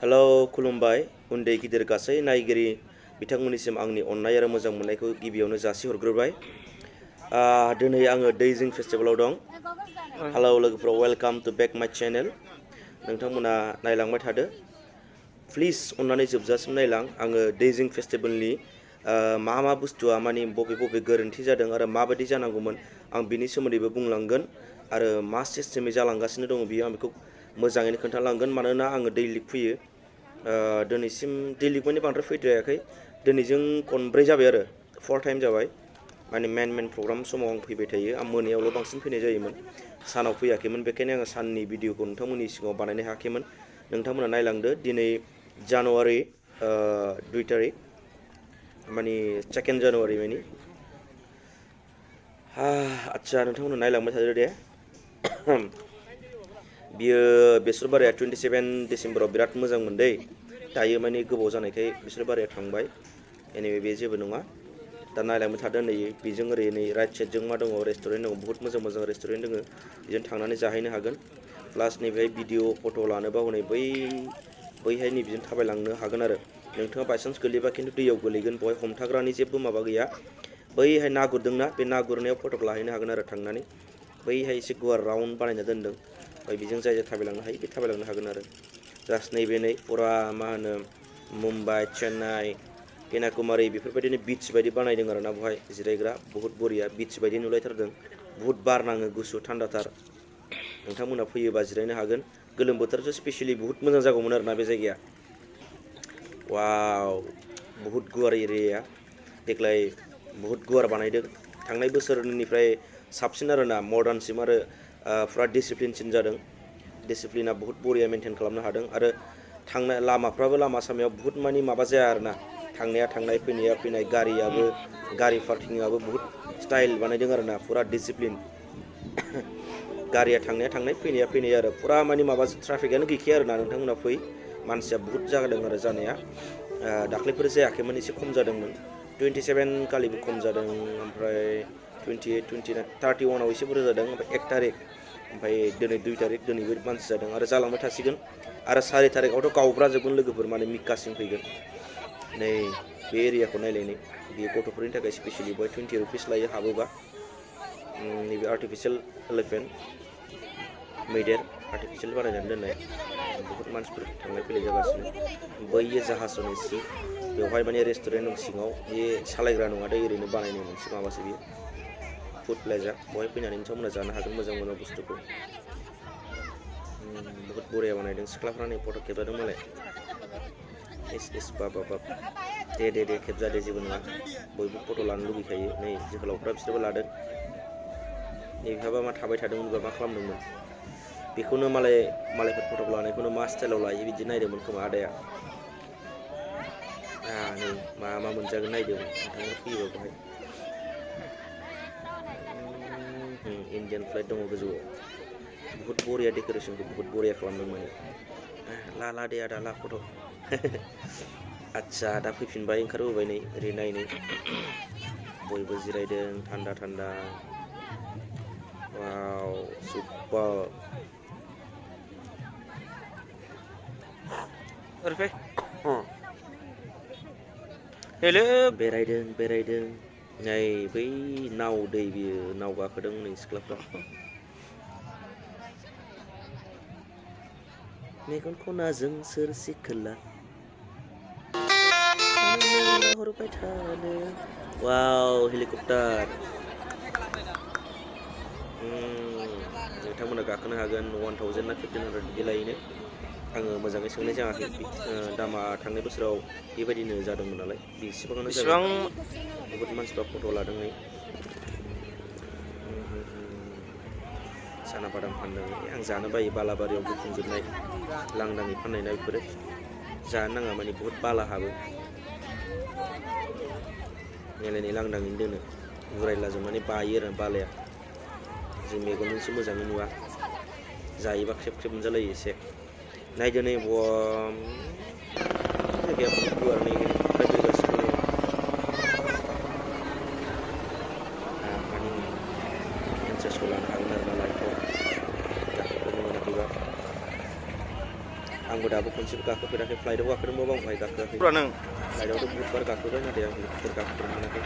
Hello खुलुमबाय उन्दै गिदिर गासै नायगिरि बिथांमोननिसिम आंनि अननाय आरो मोजां मोननायखौ गिबियावनो जासिहरग्रोबाय। दिनै आङो दैजिं फेस्टिभेलाव दं। हेलौ लोगोफोर, वेलकाम टु बेक माय चेनेल। नोंथांमोना नायलांबाय थादो। प्लिज अननानै जोबजासिम नायलां। आङो दैजिं फेस्टिभेलनि मा बुस्थुआ माने बबे गोरोन्थि जादों आरो माबायदि जानांगौमोन आं बिनि सोमोन्दैबो बुंलांगोन आरो मा सिस्टेमै जालांगासिनो दङ बियो आं बेखौ मोजाङैनो खोन्थालांगोन। मानोना आङो दैलिग फैयो, दिनैसिम दैलिग माने बांद्राय फैद्रायाखै। दिनैजों खनब्रै जाबाय आरो 4 टाइम जाबाय। माने मेन प्रग्राम समाव आं फैबाय थायो। आं मोनायावल' बांसिन फैनाय जायोमोन, सानाव फैयाखैमोन। बेखायनो आङो साननि भिडिअखौ नोंथांमोननि सिगाङाव बानायनो हायाखैमोन। नोंथांमोना नायलांदो। दिनै जानुवारि 2 तारिख, माने 2 जानुवारि माने। आदसा नोंथांमोना नायलांबाय थादो दे। बियो बेसरबारिया 27 डिसेम्बराव बिराद मोजांमोन दै। दायो माने गोबाव जानायखाय बेसरबारिया थांबाय। एनिवे बे जेबो नङा। दा नायलांबाय थादो। नै बेजों ओरै नै राइट साइडजों मा दङ, रेस्टुरेन्ट दङ, बहुत मोजां रेस्टुरेन्ट दङ। बेजों थांनानै जाहैनो हागोन। प्लास नैबेहाय भिडिअ फट' लानोबा हनै बैहाय नैबेजों थाबायलांनो हागोन आरो। नोंथाङा बायसान्स गोलैबा खिन्थु दैयाव गोलैगोन। बेवहाय हमथाग्रानि जेबो माबा गैया। बैहाय ना गुरदोंना, बे ना गुरनायाव फट'क लाहैनो हागोन आरो थांनानै। बैहाय एसे गुवार राउन्ड बानायना दोनदों। ओमफ्राय बेजों जाय थाबायलांनो हायो बे थाबायलांनो हागोन आरो। जास्ट नैबे नै फुरा मा होनो मुम्बाइ, चेन्नाइ, कन्याकुमारि बेफोरबायदिनो बिच बायदि बानायदों आरो ना बेवहाय जिरायग्रा। बहुत बरिया बिच बायदि नुलायथारदों। बहुत बार नाङो, गुसु थान्दाथार। नोंथांमोना फैयोबा जिरायनो हागोन। गोलोम बोथोरावसो स्पेसियेलि बहुत मोजां जागौमोन आरोना बे जायगाया। वाव, बहुत गुवार एरियाया। देग्लाय बहुत गुवार बानायदों। थांनाय बोसोरनिफ्राय साबसिन आरोना, मडार्नसिम आरो फुरा डिसिप्लिनसिन जादों। डिसिप्लिना बहुत बरिया मेनटेन खालामनो हादों। आरो थांनाय लामाफ्राबो लामा सामायाव बहुत मानि माबा जाया आरोना। थांनाय फैनाया फैनाय, गारि पार्किंआबो बहुत स्टाइल बानायदों आरोना, फुरा डिसिप्लिन। गारिया थांनाय फैनाया फैनाय आरो फुरा मानि माबा ट्राफिकआनो गैखाया आरोना। नोंथांमोना फै। मानसिया बहुत जादों आरो जानाया। दाख्लैफोर जायाखैमोन, एसे खम जादोंमोन। 27 खालिबो खम जादों। ओमफ्राय 28, 29, 31आव एसे बुरजा जादों। ओमफ्राय 1 तारिख, ओमफ्राय दिनै 2 तारिख, दिनैबो मानसि जादों आरो जालांबाय थासिगोन। आरो 4 तारिखआवथ' गावब्राजोबगोन लोगोफोर, माने मिकासिम फैगोन। नै बे एरियाखौ नायलाय। बे गथ'फोरनि थाखाय स्पेसियेलि बेवहाय 20 रुपिस लायो हाबोबा। नैबे आर्टिफिसियेल एलिफेन्ट, मैदेर आर्टिफिसियेल बानायनानै दोननाय। बहुत मानसिफोर थांलाय फैलाय जागासिनो। बैयो जाहाजनि सि, बेवहाय माने रेस्टुरेन्ट दं सिङाव। बे सालायग्रा नङा दै, ओरैनो बानायनाय मोनसे माबासो बेयो। फुड प्लेजा, बेवहाय फैनानै नोंथांमोना जानो हागोन मोजां बुस्थुखौ। बहुत बरिया बानायदों। सिख्लाफ्रा नै फट' खेबजादों मालाय। इस बाब दे खेबजा दे, जेबो नङा। बयबो फट' लानो लुगैखायो। नै जोहोलावफ्रा बिसोरबो लादों। नैबेहाबा मा थाबाय थादोंमोनबा, मा खालामदोंमोन? बेखौनो मालायफोर फट' लानायखौनो मा स्टाइलाव लायो बिदि नायदोंमोन खोमा आदाया। नै मा मोनजागोन नायदों नोंथाङा फैयोबा बेवहाय। इन्डियान फ्लेग दङ गोजौआव। बहुत बरिया डेक'रेसनखौ बहुत बरिया खालामदों माने। ला दे आदा ला फट'। आदसा दा फैफिनबाय, ओंखारबोबाय नै ओरै नायनो। बयबो जिरायदों थान्दा। वाव सुपार। हेलो, बेरायदों। नै बै नाव दै, बियो नाव गाखोदों नै सिख्लाफ्रा। मेगन खनाजों सोर सिखोला नाहरबाय थानो। वाव, हेलिकप्टार। नोंथांमोना गाखोनो हागोन। 1000 ना 1500 बिदि लायोनो। आङो मोजाङै सोंनाय जायाखै। दामा थांनाय बोसोराव बेबायदिनो जादोंमोन नालाय, बेसेबाङानो जागोन। बहुत मानसिफ्रा फट' लादों नै। साना बादाम फानदों। आं जानो बायो, बालाबारियाव बुफुंजोबनाय लांदाङै फाननाय ना बेफोरो। जानो नाङा माने बहुत बाला हाबो। नायलाय लांदाङैनो दोनो। उरायलाजोबनानै बायो आरो बालाया। जों मेगनजोंसो मोजाङै नुवा। जायोबा ख्रेब मोनजालायो एसे। नायदो नै जायगाया बहुत गुवार। नै हेलिकप्टार बिरगासिनो दङ। माने इन्ट्रेस्टखौ लानो हागोन आरो ना लाइफआव, गाखोफेरनो मोनाखैबा। आंबो दाबो खनसे खनसेबो गाखोफेराखै फ्लाइटआव गाखोदोंबाबो आं बाहाय गाखोआखै फ्लाइटआवथ' बहुतबार गाखोबाय नाथाय आं हेलिकप्टार गाखोफेरनो मोनाखै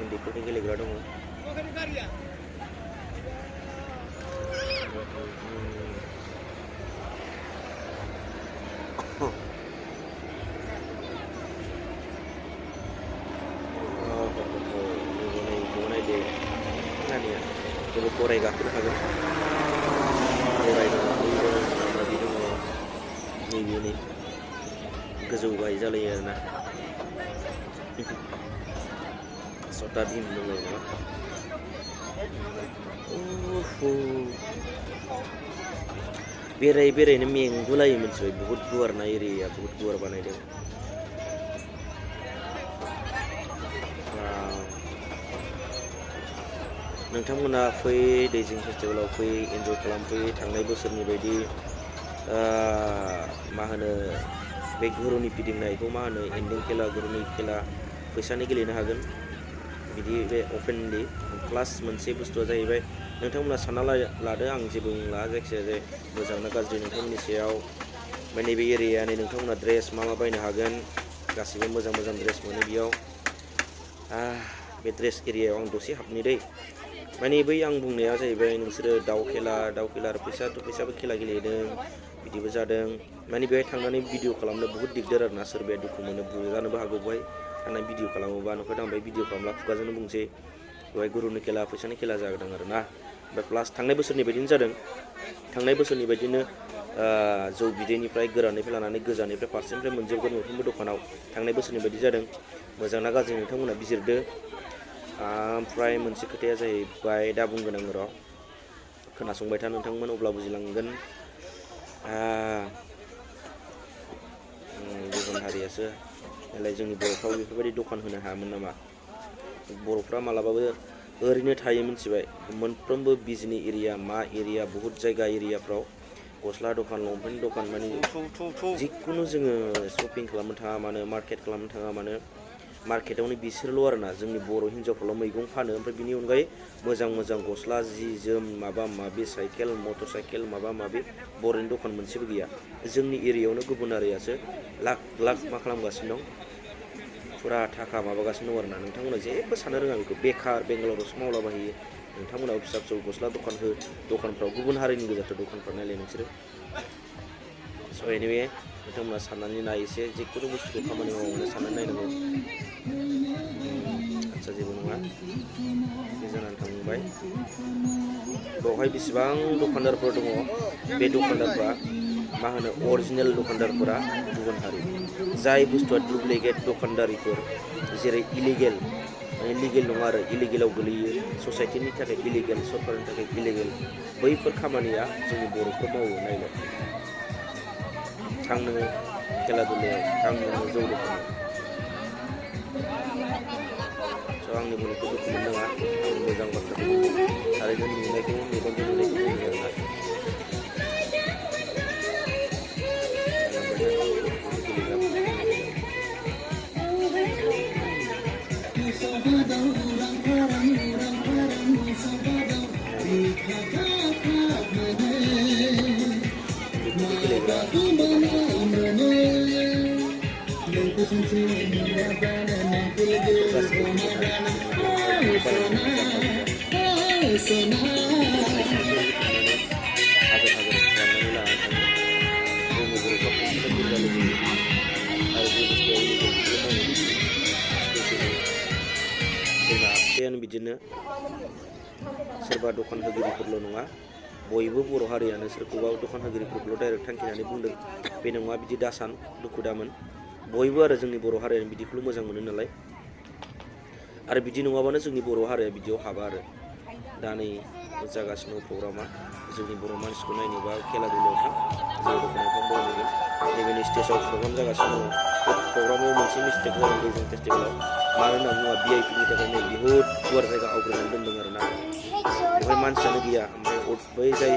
उन्दैफोरनि गेलेग्रा दङ जोङो गराय गाखोनो हागोन गराय दङ माबि दङ नैबे नै गोजौ गाहाय जालायो आरोना सटा भिम दंलायो नामा बेरायै बेरायनो मेंगुलायो मिथिबाय बहुद गुवार ना एरियाया बहुद गुवार बानायदों नोंथांमोना फै दैजिं फेस्टिभेलाव फै एन्जय खालामफै थांनाय बोसोरनि बायदि मा होनो बे गुरुनि फिदिंनायखौ मा होनो एन्डिं खेला गुरुनि खेला फैसानि गेलेनो हागोन बिदि बे अपेनलि प्लास मोनसे बुस्थुआ जाहैबाय नोंथांमोना सानना लादो आं जेबो बुंला जायखिजाया जे मोजां ना गाज्रि नोंथांमोननि सायाव ओमफ्राय नैबे एरियानि नोंथांमोना ड्रेस मा बायनो हागोन गासिबो मोजां मोजां ड्रेस मोनो बेयाव बे ड्रेस एरियायाव आं दसे हाबनि दै माने बै आं बुंनाया जाहैबाय नोंसोरो दाउ खेला आरो फैसाबो खेला गेलेदों बिदिबो जादों माने बेहाय थांनानै भिडिअ खालामनो बहुद दिगदार आरोना सोरबाया दुखु मोनो बुजानोबो हागौ बेहाय थांनानै भिडिअ खालामोबा नोंखौ आं बेहाय भिडिअ खालामला खुगाजोंनो बुंसै बेहाय गुरुनि खेला फैसानि खेला जादों आरोना ओमफ्राय प्लास थांनाय बोसोरनि बायदिनो जादों थांनाय बोसोरनि बायदिनो जौ बिदैनिफ्राय गोराननिफ्राय लानानै गोजानिफ्राय फारसेनिफ्राय मोनजोबगोन मोनफ्रोमबो दखानाव थांनाय बोसोरनि बायदि जादों मोजां ना गाज्रि नोंथांमोना बिजिरदो ओमफ्राय मोनसे खोथाया जाहैबाय दा बुंगोन आङो र' खोनासंबाय था नोंथांमोन अब्ला बुजिलांगोन गुबुन हारियासो नालाय जोंनि बर'फ्राव बेफोरबायदि दखान होनो हायामोन नामा बर'फ्रा मालाबाबो ओरैनो थायो मिथिबाय मोनफ्रोमबो बिजनि एरिया मा एरिया बहुत जायगा एरियाफ्राव गस्ला दखान लंपेन्ट दखान माने जिखुनु जोङो शपिं खालामनो थाङा मानो मार्केट खालामनो थाङा मानो मार्केटावनो बिसोरल' आरोना जोंनि बर' हिन्जावफ्राल' मैगं फानो ओमफ्राय बिनि अनगायै मोजां मोजां गस्ला जि जोम माबा माबि साइकेल मटर साइकेल माबा माबि बर'नि दखान मोनसेबो गैया जोंनि एरियायावनो गुबुन हारियासो लाख लाख मा खालामगासिनो दं फुरा थाखा माबागासिनो दं आरोना नोंथांमोना जेबो साननो रोङा बेखौ बेखार बेंगालरावसो मावलाबायो नोंथांमोनाबो फिसा फिसौ गस्ला दखान हो दखानफ्राव गुबुन हारिनि गोजाथ' दखानफ्राव नायलाय नोंसोरो स' एनिवे नोंथांमोना साननानै नाय एसे जिखुनु बुस्थुखौ खामानि मावनो साननानै नायनांगौ आदसा जेबो नङा बे जानानै थांबाय बेवहाय बेसेबां दखानदारफोर दङ बे दखानदारफ्रा मा होनो अरिजिनेल दखानदारफोरा गुबुन हारि जाय बुस्थुआ डुप्लिकेट दखानदारिफोर जेरै इलिगेल माने लिगेल नङा आरो इलिगेलाव गोलैयो ससाइटिनि थाखाय इलिगेल सरकारनि थाखाय इलिगेल बैफोर खामानिया जोंनि बर'फोर मावो नायलाय थां नोङो खेला दुलायाव थां नोङो जौ दखानाव स' आंनि बुंनायखौ दुखु मोननाङा आं मोजां बाथ्राखौ थारैनो नुनायखौ मेगनजों नुनायखौ बुंदों आरोना बिदिनो सोरबा दखान होगिरिफोरल' नङा बयबो बर' हारियानो सोरखौबा दखान होगिरिफोरखौल' डाइरेक्ट थांखिनानै बुंदों बे नङा बिदि दासान दुखु दामोन बयबो आरो जोंनि बर' हारियानो बिदिखौल' मोजां मोनो नालाय आरो बिदि नङाबानो जोंनि बर' हारिया बिदियाव हाबा आरो दा नै जागासिनो प्रग्रामा जोंनि बर' मानसिखौ नायनोबा खेला दुलायाव थां जौ दखानाव थां बर' नुगोन नैबेनि स्टेजाव प्रग्राम जागासिनो दङ बे प्रग्रामाव मोनसे मिस्टेक जादों दैजिं फेस्टिभेलाव मानो होनना बुङोबा भिआइपिनि थाखाय नै बहुद गुवार जायगा आवग्रिनानै दोनदों आरोना बेवहाय मानसियानो गैया ओमफ्राय बै जाय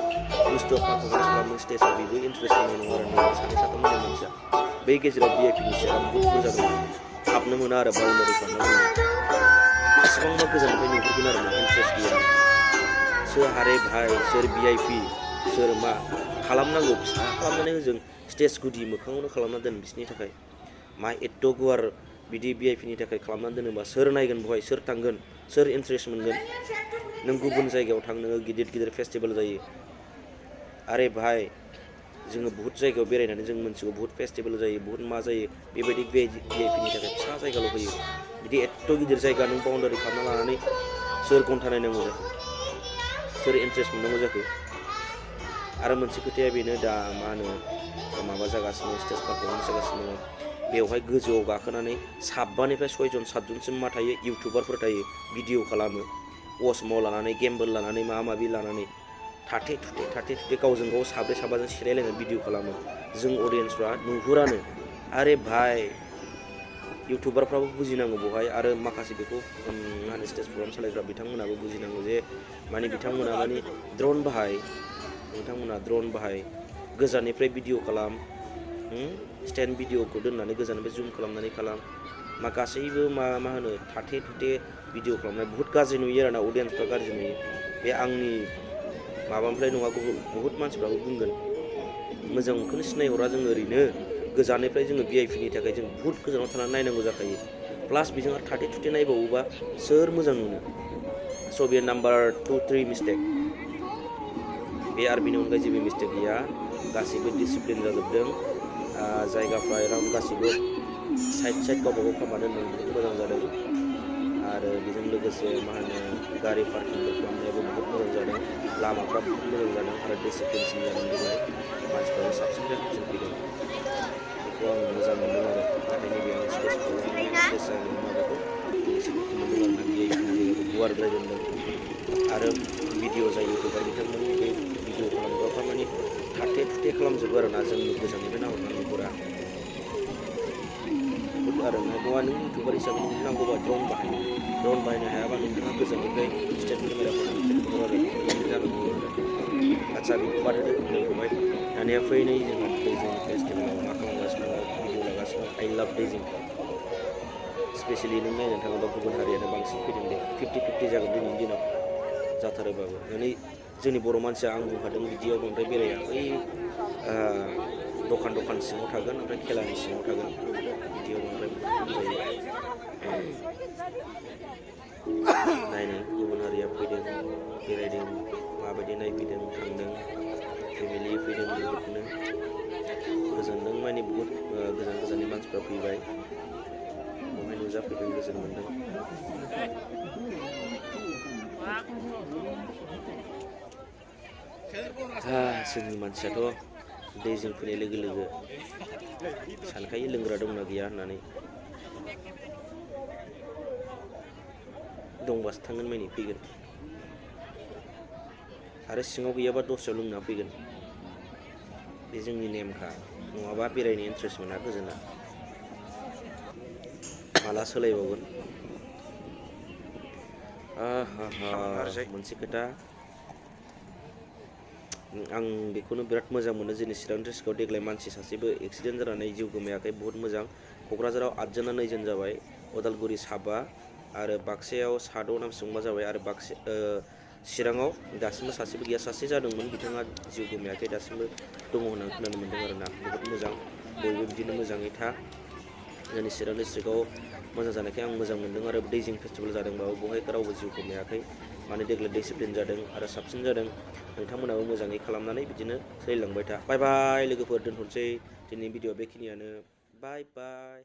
बुस्थुआ पारफरमेन्स खालामनो स्टेजाव बेबो इन्टारेस्ट होनाय नङा आरो नैबे सानै साथाम होनाय मानसिया बै गेजेराव भिआइपिनि सेरा बहुद मोजां दं हाबनो मोना आरो बाउन्डारि खालामना बुङो एसेबांबा गोजाननिफ्राय नुहुरगोन आरो ना इन्टारेस्ट गैया सोर हारे भाई सोर भिआइपि सोर मा खालामनांगौ फिसा खालामनानै होजों स्टेज गुदि मोखाङावनो खालामना दोन बिसोरनि थाखाय मा एथ' गुवार बिदि भिआइपिनि थाखाय खालामनानै दोनोबा सोर नायगोन बहाय सोर थांगोन सोर इन्ट्रेस्ट मोनगोन नों गुबुन जायगायाव थां नोङो गिदिर गिदिर फेस्टिभेल जायो आरे भाई जोङो बहुत जायगायाव बेरायनानै जों मोनथिगौ बहुत फेस्टिभेल जायो बहुत मा जायो बेबायदि भिआइपिनि थाखाय फिसा जायगाल' होयो बिदि एथ' गिदिर जायगा नों बाउन्डारि खालामना लानानै सोर घन्टा नायनांगौ जाखो सोर इन्ट्रेस्ट मोननांगौ जाखो आरो मोनसे खोथाया बेनो दा मा होनो माबा जागासिनो स्टेज पारफरमेन्स जागासिनो दङ बेवहाय गोजौआव गाखोनानै साबानिफ्राय 6 जन 7 जनसिम मा थायो इउटुबारफोर थायो भिडिअ खालामो असम लानानै गेमबोल लानानै माबा माबि लानानै थाथे थुथे गावजों गाव साब्रै साबाजों सिरायलायनानै भिडिअ खालामो जों अडियेन्सफ्रा नुहुरानो आरे भाई इउटुबारफ्राबो बुजिनांगौ बहाय आरो माखासे बेखौ मा होनो स्टेज प्रग्राम सालायग्रा बिथांमोनाबो बुजिनांगौ जे माने बिथांमोना माने ड्रन बाहाय नोंथांमोना ड्रन बाहाय गोजाननिफ्राय भिडिअ खालाम स्टेन्ड भिडिअखौ दोननानै गोजाननिफ्राय जुम खालामनानै खालाम मा गासैबो मा होनो थाथे थुथे भिडिअ खालामनाय बहुत गाज्रि नुयो आरोना अडियेन्सफ्रा गाज्रि नुयो बे आंनि माबानिफ्राय नङा बहुत मानसिफ्राबो बुंगोन मोजांखौनो सिनायहरा जों ओरैनो गोजाननिफ्राय जोङो भिआइपिनि थाखाय जों बहुत गोजानाव थानानै नायनांगौ जाखायो प्लास बेजों आरो थाथे थुथे नायबावोबा सोर मोजां नुनो स' बे नाम्बार 2-3 मिस्टेक बे आरो बेनि अनगायै जेबो मिस्टेक गैया गासैबो डिसिप्लिन जाजोबदों जायगाफ्रा एराउन्ड गासैबो साइड गावबा गाव खालामना दोनदों बहुत मोजां जादों आरो बेजों लोगोसे मा होनो गारि पार्किंफोर खालामनायाबो बहुत मोजां जादों लामाफ्रा बहुत मोजां जादों आरो डिसिप्लिनसिन जादों देग्लाय मानसिफ्राबो साबसिननिफ्राय हामसिन फैदों बेखौ आं मोजां मोनदों आरो नाथाय नैबे आं स्टेज माबाखौ एसे दुखु मोनदों आरो ना भिआइपिनि जायगाखौ गुवारद्राय दोनदों आरो भिडिअ जायो इउटुबार बिथांमोननि बे भिडिअ खालामग्राफ्रा माने थाथे थुथे खालामजोबो आरो ना जोंनि गोजाननिफ्राय नाहरनानै नुहुरा बहुत आरो ना नङा नों इउटुबार हिसाबै नों नांगौबा ड्रन बाहायनो हायाबा नोंथाङा गोजाननिफ्राय स्टेट केमेराफोरजों खेबनो आरो बिदि जानांगौ आरो आदसा बेखौ बाद होदो दोनथ'बाय दानिया फैनै जोंहा दैजिं फेस्टिभेलाव मा खालामगासिनो दङ भिडिअ लागासिनो दं आइ लाभ दैजिं स्पेसियेलि नों नायनो थाङोबा गुबुन हारियानो बांसिन फैदों दे 50-50 जागोन दिनैनि दिनाव जाथारोबाबो माने जोंनि बर' मानसिया आं बुंखादों बिदियाव बांद्राय बेराया बै दखान सिङाव थागोन ओमफ्राय खेलानि सिङाव थागोन बिदियाव बांद्राय खम जायो नायनो गुबुन हारिया फैदों बेरायदों माबायदि नायफैदों थांदों फेमिलि फैदों बेबायदिनो गोजोनदों माने बहुत गोजान गोजाननि मानसिफ्रा फैबाय बहाय नुजाफैदों गोजोन मोनदों जोंनि मानसियाथ' दैजिं फैनाय लोगो लोगो सानखायो लोंग्रा दंना गैया होननानै दंबासो थांगोन माने फैगोन आरो सिङाव गैयाबा दस्रायाव लोंना फैगोन बे जोंनि नेमखा नङाबा बेरायनो इन्ट्रेस्ट मोना गोजोना माला सोलायबावगोन मोनसे खोथा आं बेखौनो बिराद मोजां मोनो जोंनि चिरां डिस्ट्रिक्टआव देग्लाय मानसि सासेबो एक्सिडेन्ट जानानै जिउ गोमायाखै बहुत मोजां क'क्राझाराव 8 जन 2 जन जाबाय उदालगुरि 7 आरो बाक्सायाव 7 ना बेसेबांबा जाबाय आरो चिराङाव दासिमबो सासेबो गैया सासे जादोंमोन बिथाङा जिउ गोमायाखै दासिमबो दङ होननानै खोनानो मोन्दों आरोना बहुत मोजां बयबो बिदिनो मोजाङै था जोंनि चिरां डिस्ट्रिक्टआव मोजां जानायखाय आं मोजां मोन्दों आरो दैजिं फेस्टिभेल जादोंबाबो बहाय रावबो जिउ गोमायाखै माने देग्लाय डिसिप्लिन जादों आरो साबसिन जादों नोंथांमोनाबो मोजाङै खालामनानै बिदिनो सोलिलांबाय था बाय बाय लोगोफोर दोनथ'नोसै दिनैनि भिडिअ बेखिनियानो बाय बाय